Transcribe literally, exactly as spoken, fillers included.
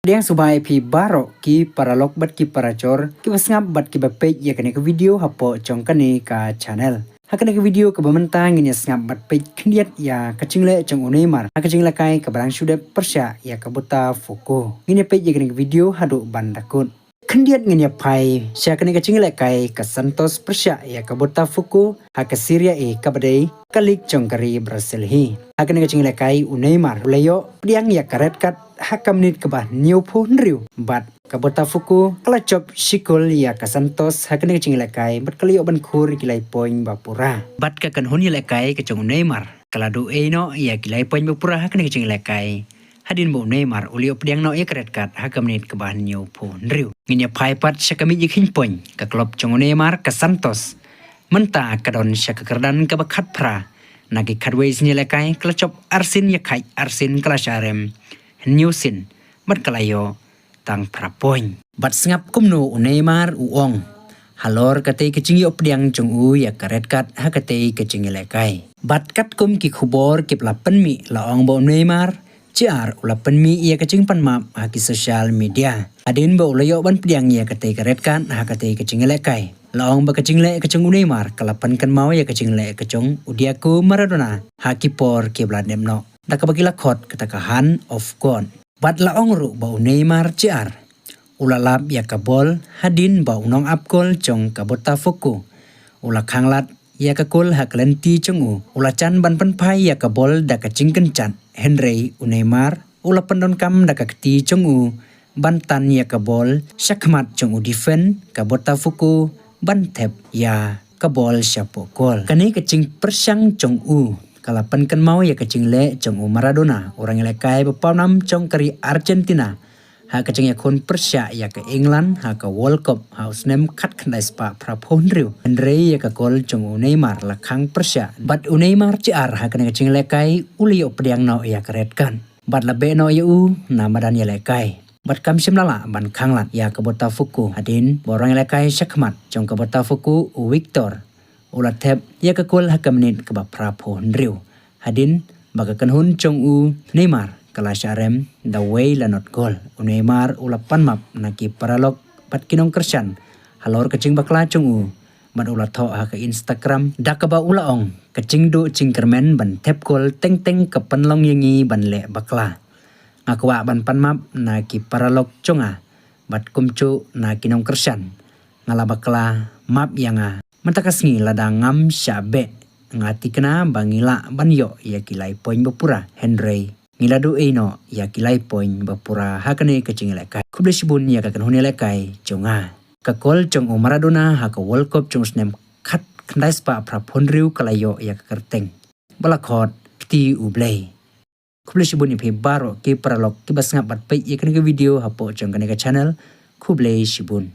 Pdiang sngewbha ïa phi baroh ki paralok bad ki parajor kiba sngap bad kiba peit ïa kane ka video hapoh jong kane ka channel. Ha kane ka video kaba mynta ngin ïa sngap bad peit khyndiat ïa ka jingleh jong u Neymar ha ka jingïalehkai kaba dang shu dep pyrshah ïa ka Botafogo. Ngin ïa peit ïa kane ka video haduh ban da kut. Khyndiat ngin ïa phai sha kane ka jingïalehkai ka Santos pyrshah ïa ka Botafogo ha ka Serie A kaba dei ka lig jong ka ri Brazil hi. Ha kane ka jingïalehkai u Neymar u la ïoh pdiang ïa ka red card ha ka minit kaba hynñiewphew hynriew bad ka Botafogo ka la jop shi kol ïa ka Santos ha kane ka jingïalehkai bad ka la ïoh ban khur ïa ki lai point ba pura. Bad ka kynhun ïalehkai ka jong u Neymar ka la duh ei noh ïa ki lai point ba pura ha kane ka jingïalehkai. Hadien ba u Neymar u la ïoh pdiang noh ïa ka red card ha ka minit kaba hynñiewphew hynriew. Ngin ïa phai pat sha ka miej ïa ka kheiñ point, ka klub jong u Neymar ka Santos mynta ka don sha ka kyrdan kaba khatphra. Na ki khatwei sien ïalehkai ka la jop arsien ïa khaid, arsien ka la shah rem hynñiew sien bad ka la ïoh tang phra point. Bad sngap kumno u Neymar u ong halor katei ka jingïoh pdiang jong u ïa ka red card ha katei ka jingïalehkai. Bad katkum ki khubor kiba la pynmih la ong ba u Neymar Junior u la pynmih ïa ka jingpanmap ha ki social media hadien ba u la ïoh ban pdiang ïa katei ka red card ha katei ka jingïalehkai. La ong ba ka jingleh ka jong u Neymar ka la pynkynmaw ïa ka jingleh ka jong u Diego Maradona ha ki por kiba la dep noh, da kaba ki la khot kata ka hand of God. Bad la ong ruh ba u Neymar Junior u la lap ïa ka bol hadien ba u nongap kol jong ka Botafogo u la khanglad ïa ka kol ha ka lynti jong u. U la jan ban pynphai ïa ka bol da ka jingkynjat, hynrei u Neymar u la pyndonkam da ka kti jong u ban tan ïa ka bol sha khmat jong u defense ka Botafogo ban thep ïa ka bol shapoh kol. Kane ka jingpyrshang jong u ka la pynkynmaw ïa ka jingleh jong u Maradona, u rangïalehkai ba pawnam jong ka ri Argentina ha ka jingïakhun pyrshah ïa ka England ha ka World Cup ha u snem khatkhyndai spah phraphew hynriew. Hynrei ïa ka kol jong u Neymar la khang pyrshah. Bad u Neymar Junior ha kane ka jingïalehkai u la ïoh pdiang noh ïa ka red card bad la beh noh ïa u na madan ïalehkai. Bad kam shym la lah ban khanglad ïa ka Botafogo hadien ba u rangïalehkai sha khmat jong ka Botafogo u Victor u la thep ïa ka kol ha ka minit kaba phraphew hynriew. Hadien ba ka kynhun jong u Neymar ka la shah rem da wei la nod gol, u Neymar u la panmap na ki paralok bad ki nongkyrshan halor ka jingbakla jong u bad u la thoh ha ka Instagram da kaba u la ong ka jingduh jingkyrmen ban thep kol teng teng ka pynlong ïa ngi ban leh bakla. Nga kwah ban panmap na ki paralok jong nga bad kumjuh na ki nongkyrshan. Nga la bakla, map ïa nga. Mynta ka sngi lada ngam shah beh, nga thikna ba ngi lah ban ïoh ïa ki lai point ba pura, hynrei ngi la duh ei noh ïa ki lai point ba pura ha kane ka jingïalehkai. Khublei shibun ïa ka kynhun ïalehkai jong nga. Ka kol jong u Maradona ha ka World Cup jong u snem khatkhyndai spah phraphew hynriew ka la ïoh ïa ka kyrteng ba la khot Kti U Blei. Khublei shibun ïa phi baroh ki paralok kiba sngap bad peit ïa kane ka video hapoh jong kane ka channel. Khublei shibun.